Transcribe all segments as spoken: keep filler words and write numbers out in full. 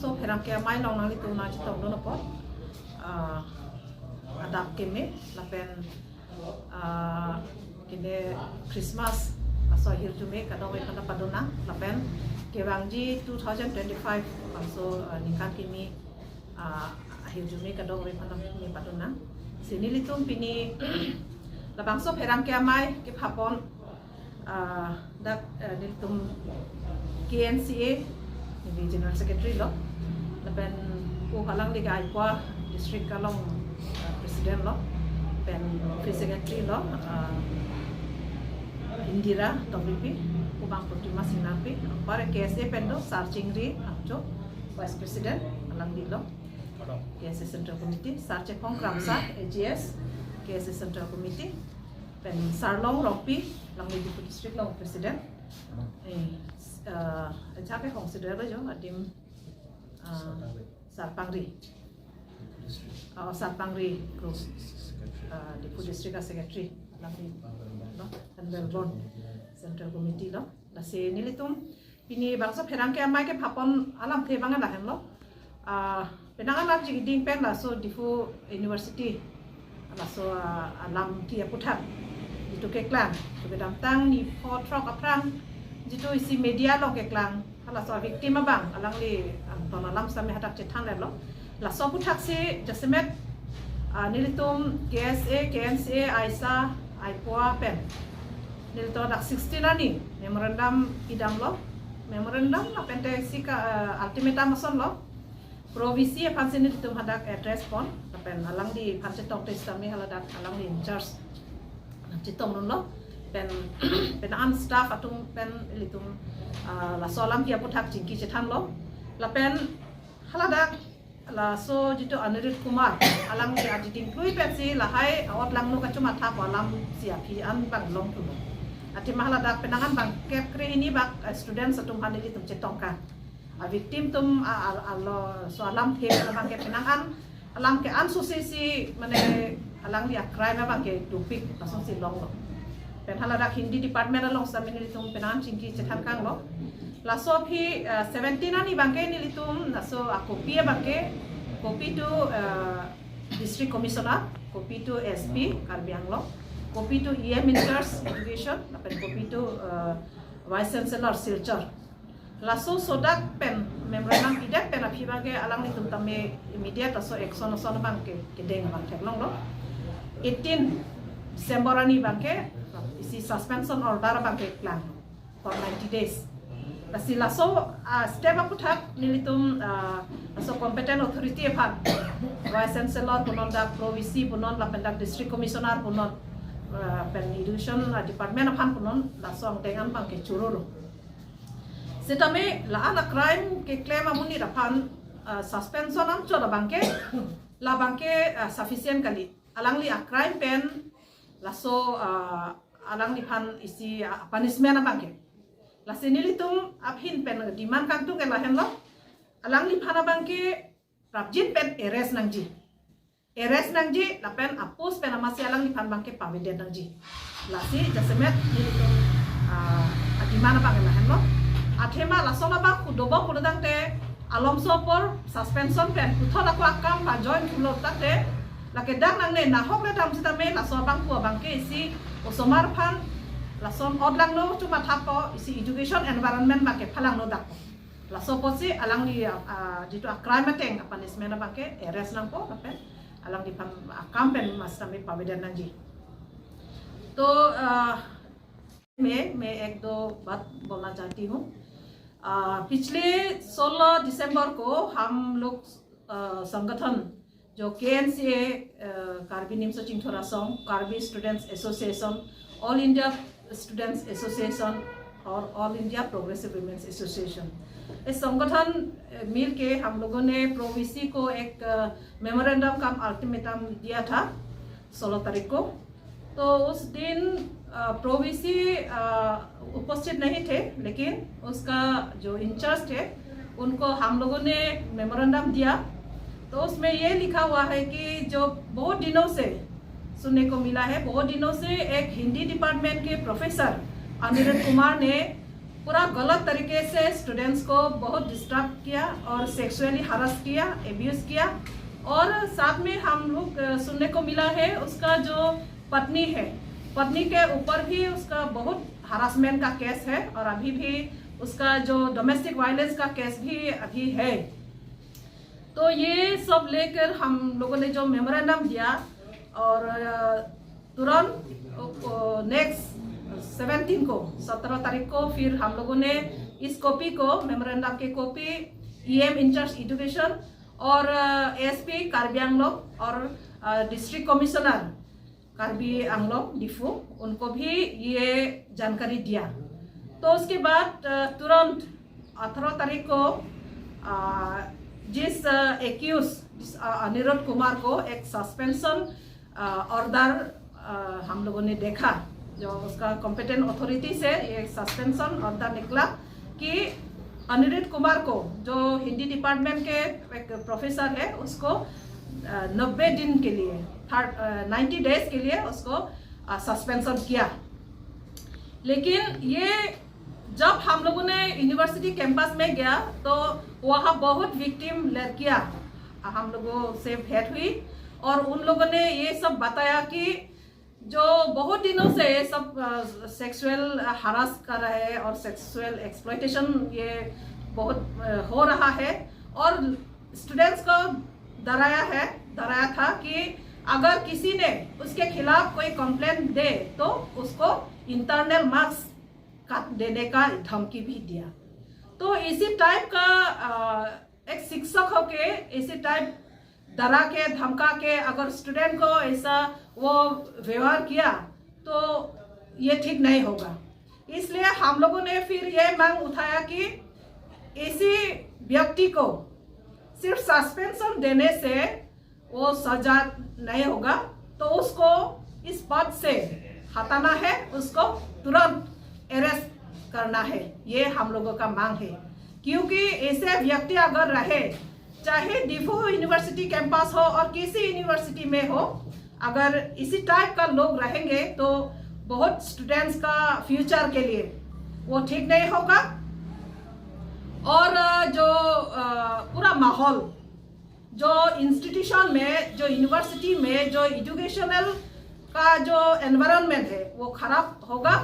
So, pherangke amei along nanglitum nangchetongdun apot, ah, adap keme, lapen, ah, kene Christmas laso ahirjume kadokave aphan padonang, lapen kevangji two thousand twenty-five bangso, ah, ningkan kimi, ah, ahirjume kadokave aphan padonang. Si nelitum pini labangso pherangke amei kepapon, ah, dak, eh, nelitum K N C A, neli General Secretary lo, lapen pu alangli ke Aipua District along, eh, President lo, pen Office Secretary lo, ah, Indira Tokbipi, pu bang Protima Singnangpi, anpar K S A pen do, Sar Chingri Angcho, Vice President, alangli lo, K S A Central Committee, Sar Chephong Kramsa, A G S, K S A Central Committee, pen Sarlong Rongpi, alangli Diphu District along President. Eh, eh, ajahak ke hongsi do-et lo jo, adim, ah, Sarpangri. Oh, Sarpangri Group, ah, Diphu District a Secretary, alangli lo, pen Melbourne Central Committee lo. Lasi nelitum pini bangso pherangke amei kepapon alamthe abang lahenlo. Ah, penang alam chingkiding pen laso Diphu University, laso, ah, alamthe aputhak jitu keklang, jitu kedamtang ni pho throk aphrang jitu isi media along keklang, halaso victim abang alangli angton alam sitame hadak chethanlelo. Laso aputhak si jasemet, ah, nelitum K S A, K N C A, AISA, Aipua pen nelitum dak sixteen arni memorandum idamlo. Memorandum lapen te isi ka, eh, ultimatum asonlo. Pro V C aphan si nelitum hadak address pon, lapen alangliphan chetong te sitame haladak alangli in charge chetongdunlo. Pen, pen an staff atum pen ilitum, ah, laso alamthe aputhak chingki chethanlo. Lapen haladak laso jitu Anirudh Kumar, alangli adiding klui pensi lahai a-ot langno kachomathapo alam si aphi an bang longthulo. Athema haladak penang an bangkep kre hini bak, eh, students atum aphan ilitum chetongkang. A victim atum a, a, alo, so alamthe abangke penang an, alam ke-an susi si, mane, alangli a crime abangke dopik, lasonsi longlo. Pen haladak Hindi department along sitame nelitum penang an chingki chethankanglo. Laso aphi, eh, seventeen arni abangke nelitum laso a copy abangke, copy to, eh, District Commissioner, copy to S P Karbi Anglong, copy to E M in charge Education, lapen copy to, eh, Vice Chancellor Silchar. Laso sodak pen memorandum pidet pen aphi abangke alanglitum tame immediate laso action ason abangke kedeng abang theklonglo. Eighteen December arni abangke isi suspension order abangke klang for ninety days. Lasi laso, ah, step aputhak nelitum, ah, laso competent authority aphan, Vice Chancellor punon, dak Pro V C punon, lapen dak District Commissioner punon, ah, pen Education, ah, Department aphan punon, laso angdeng an abangke chorolo. Sitame la-an a crime keklem amonit aphan, ah, suspension anchot abangke, labangke, ah, sufficient kali. Alangli a crime pen laso, ah, alangliphan isi, ah, punishment abangke. Lasi nelitum aphin pen demand kangtung ke lahenlo. Alangliphan abangke prapjin pen arrest nangji. Arrest nangji, lapen a post pen amatsi alangliphan abangke pavedet nangji. Lasi jasemet nelitum, ah, a demand abang lahenlo. Athema lason abang kudobok kudodang te, alomso apor suspension pen puthot ako akam pa join thulo tangte, lake dak nangne nahok le dam sitame laso abang pu abangke isi osomar aphan lason a-ot langno chomathapo, isi education environment abangke phalangno dak. Laso apotsi alangli, ah, jitu a crime ateng a punishment abangke arrest nangpo, lapen alangliphan akam pen mas sitame pavedet nangji. तो, अ, मैं, मैं एक दो बात बोलना चाहती हूँ। अ, पिछले सोलह दिसंबर को हम लोग, अ, संगठन जो K N C A, a, Karbi Nimso Chingthor Asong, Karbi Students Association, All India Students Association और All India Progressive Women's Association, इस संगठन, अ, मिल के हम लोगों ने प्रो वीसी को एक, अ, मेमोरेंडम कम अल्टीमेटम दिया था सोलह तारीख को। तो उस दिन, अ, प्रो वीसी, अ, उपस्थित नहीं थे, लेकिन उसका जो इंचार्ज थे, उनको हम लोगों ने मेमोरेंडम दिया। तो उसमें ये लिखा हुआ है कि जो बहुत दिनों से सुनने को मिला है, बहुत दिनों से एक हिंदी डिपार्टमेंट के प्रोफेसर अनिरुद्ध कुमार ने पूरा गलत तरीके से स्टूडेंट्स को बहुत डिस्टर्ब किया और सेक्सुअली हरास किया, एब्यूज किया। और साथ में हम लोग सुनने को मिला है, उसका जो पत्नी है, पत्नी के ऊपर भी उसका बहुत हरासमेंट का केस है और अभी भी उसका जो डोमेस्टिक वायलेंस का केस भी अभी है। तो ये सब लेकर हम लोगों ने जो मेमोरेंडम दिया और तुरंत नेक्स्ट सेवनटीन को, सत्रह तारीख को फिर हम लोगों ने इस कॉपी को, मेमोरेंडम के कॉपी ईएम इंचार्ज एजुकेशन और एसपी कार्बी आंगलोंग और डिस्ट्रिक्ट कमिश्नर कार्बी आंगलोंग डिफू, उनको भी ये जानकारी दिया। तो उसके बाद तुरंत अठारह तारीख को जिस एक्यूज, जिस अनिरुद्ध कुमार को एक सस्पेंशन ऑर्डर हम लोगों ने देखा, जो उसका कॉम्पिटेंट अथॉरिटी से ये सस्पेंशन ऑर्डर निकला कि अनिरुद्ध कुमार को, जो हिंदी डिपार्टमेंट के एक प्रोफेसर है, उसको नब्बे दिन के लिए, थर्ड नाइन्टी डेज के लिए उसको सस्पेंशन किया। लेकिन ये जब हम लोगों ने यूनिवर्सिटी कैंपस में गया तो वहाँ बहुत विक्टिम लड़कियाँ हम लोगों से भेंट हुई और उन लोगों ने ये सब बताया कि जो बहुत दिनों से ये सब सेक्सुअल हरास कर रहे हैं और सेक्सुअल एक्सप्लॉयटेशन ये बहुत हो रहा है और स्टूडेंट्स को डराया है, डराया था कि अगर किसी ने उसके खिलाफ कोई कंप्लेंट दे तो उसको इंटरनल मार्क्स काट देने का धमकी भी दिया। तो इसी टाइप का एक शिक्षक होके इसी टाइप डरा के धमका के अगर स्टूडेंट को ऐसा वो व्यवहार किया तो ये ठीक नहीं होगा। इसलिए हम लोगों ने फिर ये मांग उठाया कि ऐसी व्यक्ति को सिर्फ सस्पेंशन देने से वो सजा नहीं होगा, तो उसको इस पद से हटाना है, उसको तुरंत अरेस्ट करना है, ये हम लोगों का मांग है। क्योंकि ऐसे व्यक्ति अगर रहे, चाहे डिफू यूनिवर्सिटी कैंपस हो और किसी यूनिवर्सिटी में हो, अगर इसी टाइप का लोग रहेंगे तो बहुत स्टूडेंट्स का फ्यूचर के लिए वो ठीक नहीं होगा। और जो पूरा माहौल, जो इंस्टीट्यूशन में, जो यूनिवर्सिटी में, जो एजुकेशनल का जो एनवायरनमेंट है वो खराब होगा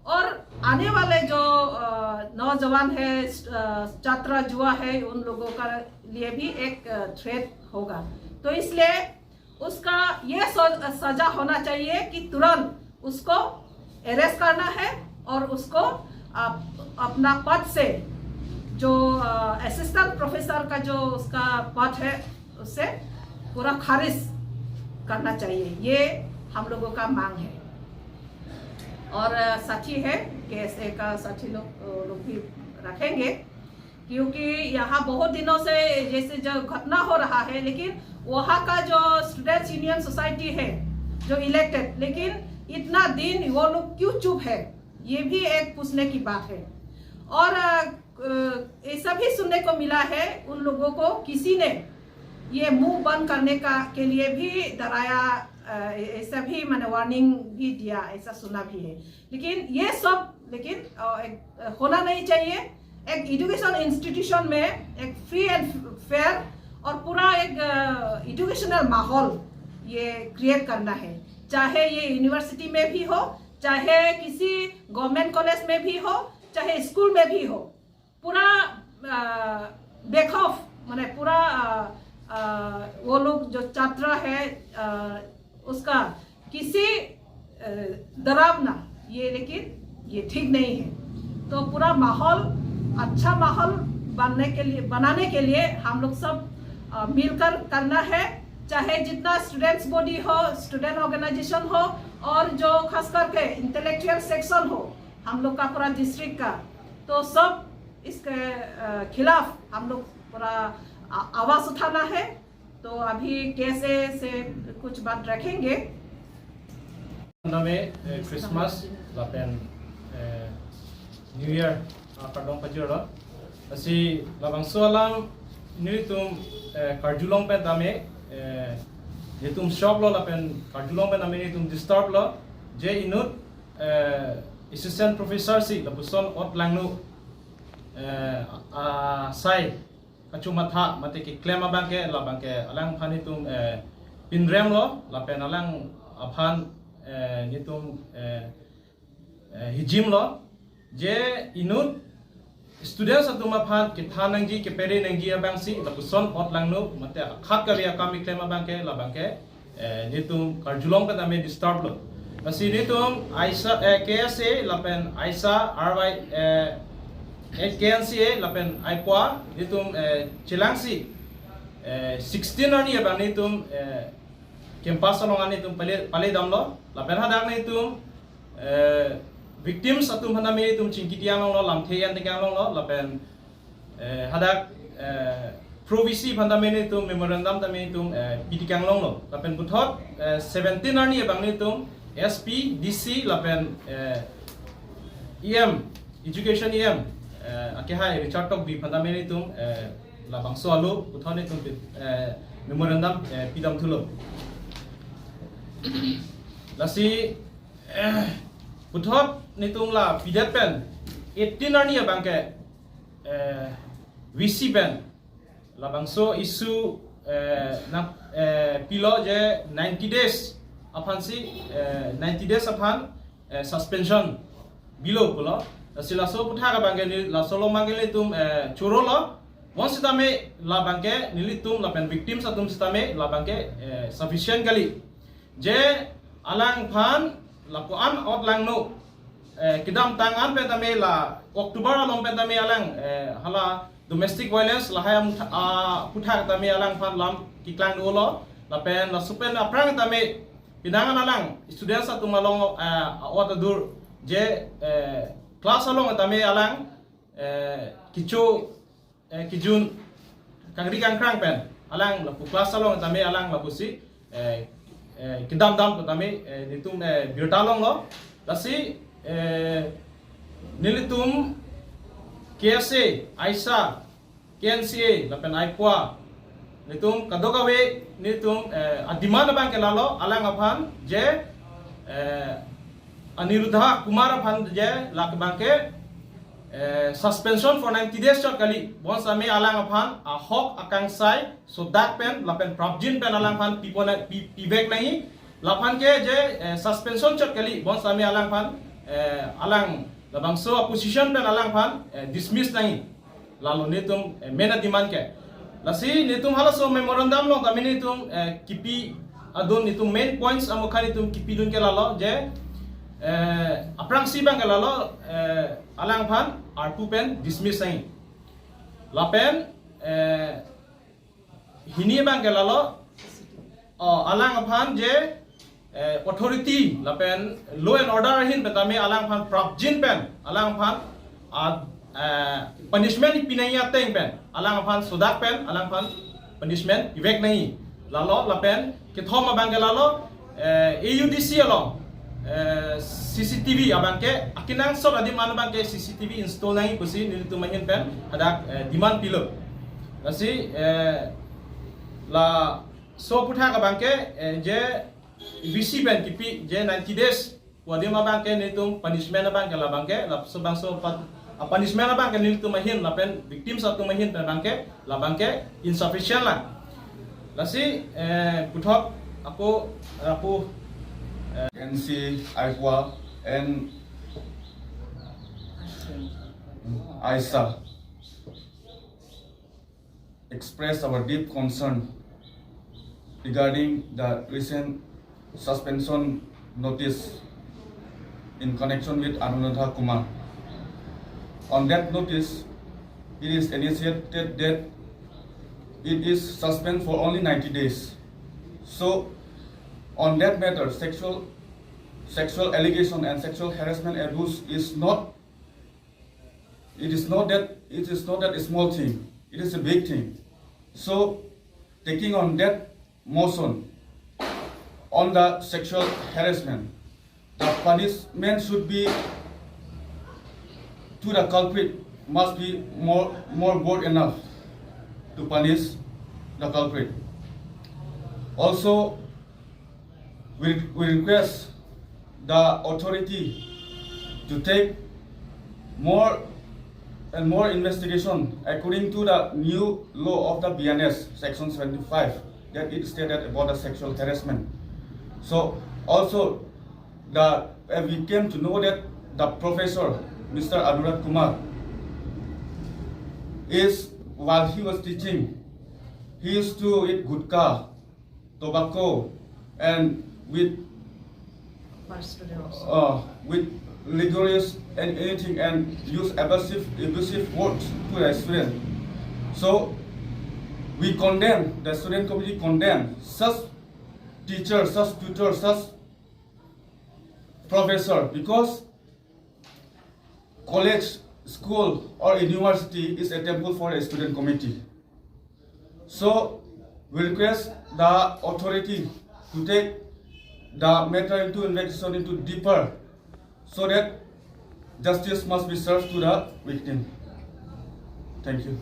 और आने वाले जो नौजवान है, छात्र युवा है, उन लोगों का लिए भी एक थ्रेट होगा। तो इसलिए उसका ये सजा होना चाहिए कि तुरंत उसको अरेस्ट करना है और उसको अपना पद से, जो असिस्टेंट प्रोफेसर का जो उसका पद है, उससे पूरा खारिज करना चाहिए, ये हम लोगों का मांग है। और साथी है, केएसए का साथी लोग, लोग भी रखेंगे, क्योंकि यहाँ बहुत दिनों से जैसे जो घटना हो रहा है, लेकिन वहाँ का जो स्टूडेंट्स यूनियन सोसाइटी है जो इलेक्टेड, लेकिन इतना दिन वो लोग क्यों चुप है, ये भी एक पूछने की बात है। और ऐसा भी सुनने को मिला है, उन लोगों को किसी ने ये मुंह बंद करने का के लिए भी डराया, ऐसा भी मैंने वार्निंग भी दिया, ऐसा सुना भी है। लेकिन ये सब लेकिन होना नहीं चाहिए। एक एजुकेशन इंस्टीट्यूशन में एक फ्री एंड फेयर और पूरा एक एजुकेशनल माहौल ये क्रिएट करना है, चाहे ये यूनिवर्सिटी में भी हो, चाहे किसी गवर्नमेंट कॉलेज में भी हो, चाहे स्कूल में भी हो। पूरा बेखौफ, माने पूरा वो लोग जो छात्र है उसका किसी डरावना, ये लेकिन ये ठीक नहीं है। तो पूरा माहौल, अच्छा माहौल बनने के लिए, बनाने के लिए हम लोग सब मिलकर करना है। चाहे जितना स्टूडेंट्स बॉडी हो, स्टूडेंट ऑर्गेनाइजेशन हो, और जो खास करके इंटेलेक्चुअल सेक्शन हो हम लोग का पूरा डिस्ट्रिक्ट का, तो सब इसके खिलाफ हम लोग पूरा आवाज उठाना है। तो अभी केएसए से कुछ बात रखेंगे। Name Christmas lapen New Year akardom pajirlo. Lasi labangso alam nelitum karjulong pen tame, nelitum shock lo lapen karjulong pen tame nelitum disturb lo, je inut Assistant Professor si lapuson ot langno, eh, asai kachomatha mate keklem abangke labangke alangphan itum, eh, pinremlo lapen alangphan, eh, nitum, eh, eh, hijimlo je inut students atum aphan kethan nangji kepere nangji abangsi lapuson ot langno mate akhat kave akam keklem abangke labangke, eh, nitum karjulong pen tame disturb lo. Lasi nitum AISA, eh, K S A lapen AISA, R Y, eh, K N C A lapen AIPOA nitum, eh, chelangsi, eh, sixteen arni abang nitum, eh, campus along an nitum pale, pale damlo lapen hadak nitum, eh, victims atum aphan tame nitum chingki tiang longlo, lamthe an tiang longlo lapen, eh, hadak, eh, Pro V C aphan tame nitum memorandum tame nitum, eh, pi tiang longlo lapen puthot, eh, seventeen arni abang nitum S P, D C lapen, eh, E M, Education E M, eh, akehai Richard Tokbi aphan tame nitum, eh, labangso alo puthot nitum, eh, memorandum, eh, pidam thulo. Lasi, eh, puthot nitum la pidet pen eighteen arni abangke, eh, V C pen labangso issue, eh, na, eh, pilo je ninety days aphansi, eh, ninety days aphan, eh, suspension bilo pulo. Lasi laso aputhak abangke neli laso along abangke nitum, eh, chorolo. Bonsitame labangke nelitum lapen victims atum sitame labangke, eh, sufficient kali. Je alangphan lapu-an ot langno, eh, kedamtang an pen tame la October along pen tame alang, eh, hala domestic violence lahai am, ah, aputhak tame alangphan lam keklang dolo lapen laso pen aphrang tame pinangan alang students atum along, eh, ot adur je, eh, class along tame alang, eh, kecho, eh, kejun kangri kangkrang pen alang lapu class along tame alang lapusi, eh, eh, kedam dam tame, eh, nitum, eh, birta longlo. Lasi, eh, nelitum K S A, AISA, K N C A lapen AIPOA nitum kadokave nitum, eh, ademand abangke lalo, alangphan je, eh, Aniruddha Kumar aphan je la abangke, eh, suspension for ninety days chot kali. Bonsitame alangphan ahok akangsai sodak pen lapen prapjin pen alangphan pipon, pi, pivek nangji. Laphan ke je, eh, suspension chot kali. Bonsitame alangphan, eh, alang labangso position pen alangphan, eh, dismiss nangji. Lalo nitum, eh, main ademand ke. Lasi nitum halaso memorandum along tame nitum, eh, kipi adun nitum main points amokha nitum kipidun ke lalo je, eh, aphrangsi abangke lalo, eh, alangphan arpu pen dismiss nangji. Lapen, eh, hini abangke lalo, oh, alangphan je, eh, authority lapen law and order ahin pen tame alangphan prapjin pen alangphan, ah, eh, punishment pi nangji ateng pen alangphan sodak pen alangphan punishment pivek nangji. Lalo lapen kethom abangke lalo, eh, A U D C along, eh, C C T V abangke akenangsot adim an abangke C C T V install nangji pusi nelitum ahin pen hadak, eh, demand pilo. Lasi, eh, laso aputhak abangke, eh, je V C pen kipi je ninety days pu adim abangke nitum punishment abangke labangke, laso bangso pat, ah, punishment abangke nitum ahin lapen victims atum ahin pen abangke labangke insufficient lang. Lasi, eh, puthot ako, ako, eh, N C, AIPOA and AISA express our deep concern regarding the recent suspension notice in connection with Anuradha Kumar. On that notice, it is initiated that it is suspended for only ninety days. So, on that matter, sexual, sexual allegation and sexual harassment abuse is not, it is not that, it is not that small thing. It is a big thing. So, taking on that motion on the sexual harassment, the punishment should be to the culprit must be more, more, more enough to punish the culprit. Also, we, we request the authority to take more and more investigation according to the new law of the B N S, section seventy-five, that it stated about the sexual harassment. So also the, uh, we came to know that the professor, Mister Anurag Kumar, is, while he was teaching, he used to eat gutka, tobacco, and with First student also. uh, with rigorous and anything and use abusive abusive words to the student. So we condemn, the student committee condemn such teacher, such tutor, such professor, because college, school or university is a temple for a student committee. So we request the authority to take the matter into investigation into deeper, so that justice must be served to the victim. Thank you.